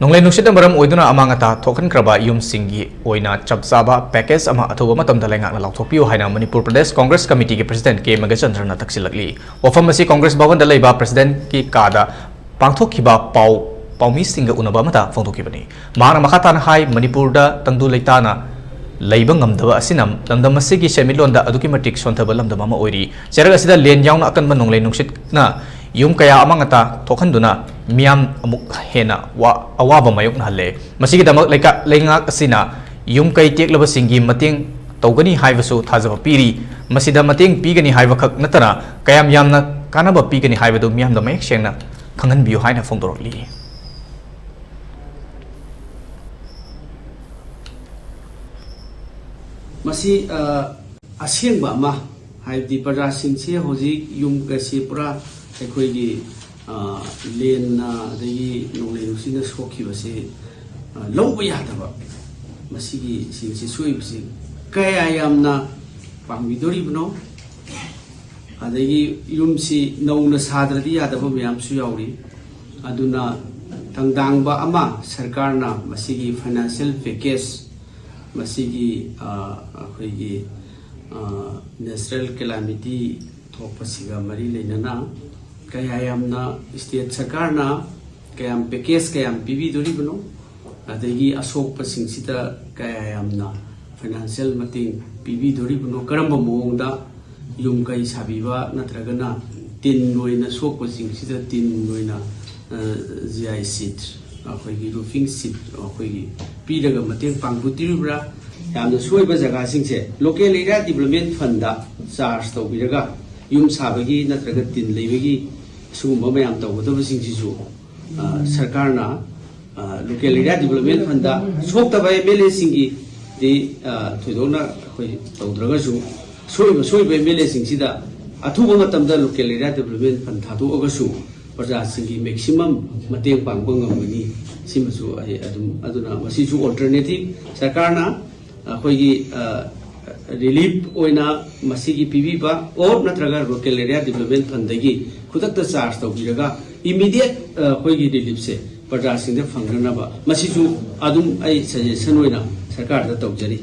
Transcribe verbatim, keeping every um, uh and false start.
ꯅꯣꯡꯂꯩ ꯅꯨꯡꯁꯤꯠꯅ ꯃꯔꯝ ꯑꯣꯏꯗꯨꯅ ꯑꯃꯥꯡ ꯑꯇꯥ ꯊꯣꯛꯍꯟꯈ꯭ꯔꯕ ꯌꯨꯝꯁꯤꯡꯒꯤ ꯑꯣꯏꯅ ꯆꯞ ꯆꯥꯕ package ꯑꯃ ꯑꯊꯨꯕ ꯃꯇꯝꯗ ꯂꯩꯉꯥꯛꯅ ꯂꯥꯎꯊꯣꯛꯄꯤꯌꯨ ꯍꯥꯏꯅ ꯃꯅꯤꯄꯨꯔ ꯄ꯭ꯔꯗꯦꯁ ꯀꯣꯡꯒ꯭ꯔꯦꯁ ꯀꯃꯤꯇꯤꯒꯤ ꯄ꯭ꯔꯁꯤꯗꯦꯟꯠ ꯀꯦ ꯃꯒꯆꯟꯗ꯭ꯔꯅ ꯇꯛꯁꯤꯜꯂꯛꯂꯤ꯫ ꯋꯥꯐꯝ ꯑꯁꯤ ꯀꯣꯡꯒ꯭ꯔꯦꯁ ꯚꯕꯟꯗ ꯂꯩꯕ ꯄ꯭ꯔꯁꯤꯗꯦꯟꯠꯀꯤ ꯀꯥꯗ ꯄꯥꯡꯊꯣꯛꯈꯤꯕ ꯄꯥꯎ ꯄꯥꯎꯃꯤꯁꯤꯡꯒ ꯎꯅꯕ ꯑꯃꯗ ꯐꯣꯡꯗꯣꯛꯈꯤꯕꯅꯤ꯫ ꯃꯍꯥꯛꯅ ꯃꯈꯥ ꯇꯥꯅ ꯍꯥꯏ, ꯃꯅꯤꯄꯨꯔꯗ ꯇꯪꯗꯨ ꯂꯩꯇꯥꯅ ꯂꯩꯕ ꯉꯝꯗꯕ ꯑꯁꯤꯅ ꯂꯝꯗꯝ ꯑꯁꯤꯒꯤ ꯁꯦꯟꯃꯤꯠꯂꯣꯟꯗ ꯑꯗꯨꯛꯀꯤ ꯃꯇꯤꯛ ꯁꯣꯟꯊꯕ ꯂꯝꯗꯝ ꯑꯃ ꯑꯣꯏꯔꯤ꯫ ꯆꯩꯔꯛ ꯑꯁꯤꯗ ꯂꯦꯟ ꯌꯥꯎꯅ ꯑꯀꯟꯕ ꯅꯣꯡꯂꯩ ꯅꯨꯡꯁꯤꯠꯅ ꯌꯨꯝ ꯀꯌꯥ ꯑꯃꯥꯡ ꯑꯇꯥ ꯊꯣꯛꯍꯟꯗꯨꯅ ꯃꯤꯌꯥꯝ ꯑꯃꯨꯛ ꯍꯦꯟꯅ ꯋꯥ-, ꯑꯋꯥꯕ ꯃꯥꯌꯣꯛꯅꯍꯜꯂꯦ꯫ ꯃꯁꯤꯒꯤꯗꯃꯛ ꯂꯩꯀꯥ-, ꯂꯩꯉꯥꯛ ꯑꯁꯤꯅ ꯌꯨꯝ ꯀꯩ ꯇꯦꯛꯂꯕꯁꯤꯡꯒꯤ ꯃꯇꯦꯡ ꯇꯧꯒꯅꯤ ꯍꯥꯏꯕꯁꯨ ꯊꯥꯖꯕ ꯄꯤꯔꯤ꯫ ꯃꯁꯤꯗ ꯃꯇꯦꯡ ꯄꯤꯒꯅꯤ ꯍꯥꯏꯕꯈꯛ ꯅꯠꯇꯅ ꯀꯌꯥꯝ ꯌꯥꯝꯅ ꯀꯥꯟꯅꯕ ꯄꯤꯒꯅꯤ ꯍꯥꯏꯕꯗꯨ ꯃꯤꯌꯥꯝꯗ ꯃꯌꯦꯛ ꯁꯦꯡꯅ ꯈꯪꯍꯟꯕꯤꯌꯨ ꯍꯥꯏꯅ ꯐꯣꯡꯗꯣꯔꯛꯂꯤ꯫ ꯃꯁꯤ, ꯑ, ꯑꯁꯦꯡꯕ ꯑꯃ, ꯍꯥꯏꯕꯗꯤ ꯄ꯭ꯔꯖꯥꯁꯤꯡꯁꯦ ꯍꯧꯖꯤꯛ ꯌꯨꯝ ꯀꯩꯁꯦ ꯄꯨꯔꯥ ꯑꯩꯈꯣꯏꯒꯤ, ꯑ, ꯂꯦꯟꯅ ꯑꯗꯒꯤ ꯅꯣꯡꯂꯩ ꯅꯨꯡꯁꯤꯠꯅ ꯁꯣꯛꯈꯤꯕꯁꯦ, ꯑ, ꯂꯧꯕ ꯌꯥꯗꯕ, ꯃꯁꯤꯒꯤ ꯁꯤꯡꯁꯤ ꯁꯣꯛꯏꯕꯁꯤ ꯀꯌꯥ ꯌꯥꯝꯅ ꯄꯥꯡꯕꯤꯗꯣꯔꯤꯕꯅꯣ? ꯑꯗꯒꯤ ꯌꯨꯝꯁꯤ ꯅꯧꯅ ꯁꯥꯗ꯭ꯔꯗꯤ ꯌꯥꯗꯕ ꯃꯌꯥꯝꯁꯨ ꯌꯥꯎꯔꯤ꯫ ꯑꯗꯨꯅ ꯇꯪꯗꯥꯡꯕ ꯑꯃ ꯁꯔꯀꯥꯔꯅ ꯃꯁꯤꯒꯤ financial package, ꯃꯁꯤꯒꯤ, ꯑ, ꯑꯩꯈꯣꯏꯒꯤ, ꯑ, natural calamity ꯊꯣꯛꯄꯁꯤꯒ ꯃꯔꯤ ꯂꯩꯅꯅ ꯀꯌꯥ ꯌꯥꯝꯅ state ꯁꯔꯀꯥꯔꯅ ꯀꯌꯥꯝ package ꯀꯌꯥꯝ ꯄꯤꯕꯤꯗꯣꯔꯤꯕꯅꯣ? ꯑꯗꯒꯤ ꯑꯁꯣꯛꯄꯁꯤꯡꯁꯤꯗ ꯀꯌꯥ ꯌꯥꯝꯅ financial ꯃꯇꯦꯡ ꯄꯤꯕꯤꯗꯣꯔꯤꯕꯅꯣ? ꯀꯔꯝꯕ ꯃꯑꯣꯡꯗ ꯌꯨꯝ ꯀꯩ ꯁꯥꯕꯤꯕ ꯅꯠꯇ꯭ꯔꯒꯅ ꯇꯤꯟ ꯑꯣꯏꯅ ꯁꯣꯛꯄꯁꯤꯡꯁꯤꯗ ꯇꯤꯟ ꯑꯣꯏꯅ, ꯑ, GI sheet, ꯑꯩꯈꯣꯏꯒꯤ roofing sheet ꯑꯩꯈꯣꯏꯒꯤ ꯄꯤꯔꯒ ꯃꯇꯦꯡ ꯄꯥꯡꯕꯤꯗꯣꯔꯤꯕ꯭ꯔꯥ? ꯌꯥꯝꯅ ꯁꯣꯏꯕ ꯖꯒꯥꯁꯤꯡꯁꯦ local area development fundꯗ charge ꯇꯧꯕꯤꯔꯒ ꯌꯨꯝ ꯁꯥꯕꯒꯤ ꯅꯠꯇ꯭ꯔꯒ ꯇꯤꯟ ꯂꯩꯕꯒꯤ ꯁꯤꯒꯨꯝꯕ ꯃꯌꯥꯝ ꯇꯧꯒꯗꯕꯁꯤꯡꯁꯤꯁꯨ, ꯑ, ꯁꯔꯀꯥꯔꯅ, ꯑ, local area development fundꯗ ꯁꯣꯛꯇꯕ MLAꯁꯤꯡꯒꯤꯗꯤ, ꯑ, ꯊꯣꯏꯗꯣꯛꯅ ꯑꯩꯈꯣꯏ ꯇꯧꯗ꯭ꯔꯒꯁꯨ, ꯁꯣꯏꯕ, ꯁꯣꯏꯕ MLAꯁꯤꯡꯁꯤꯗ ꯑꯊꯨꯕ ꯃꯇꯝꯗ local area development fund ꯊꯥꯗꯣꯛꯑꯒꯁꯨ ꯄ꯭ꯔꯖꯥꯁꯤꯡꯒꯤ maximum ꯃꯇꯦꯡ ꯄꯥꯡꯕ ꯉꯝꯒꯅꯤ꯫ ꯁꯤꯃꯁꯨ ꯑꯩ ꯑꯗꯨꯝ, ꯑꯗꯨꯅ ꯃꯁꯤꯁꯨ alternative ꯁꯔꯀꯥꯔꯅ ꯑꯩꯈꯣꯏꯒꯤ, ꯑ, relief ꯑꯣꯏꯅ ꯃꯁꯤꯒꯤ ꯄꯤꯕꯤꯕ or ꯅꯠꯇ꯭ꯔꯒ local area development fundꯗꯒꯤ ꯈꯨꯗꯛꯇ charge ꯇꯧꯕꯤꯔꯒ immediate, ꯑ, ꯑꯩꯈꯣꯏꯒꯤ reliefꯁꯦ ꯄ꯭ꯔꯖꯥꯁꯤꯡꯗ ꯐꯪꯅꯅꯕ ꯃꯁꯤꯁꯨ ꯑꯗꯨꯝ ꯑꯩ ꯁꯖꯦꯁꯟ ꯑꯣꯏꯅ ꯁꯔꯀꯥꯔꯗ ꯇꯧꯖꯔꯤ꯫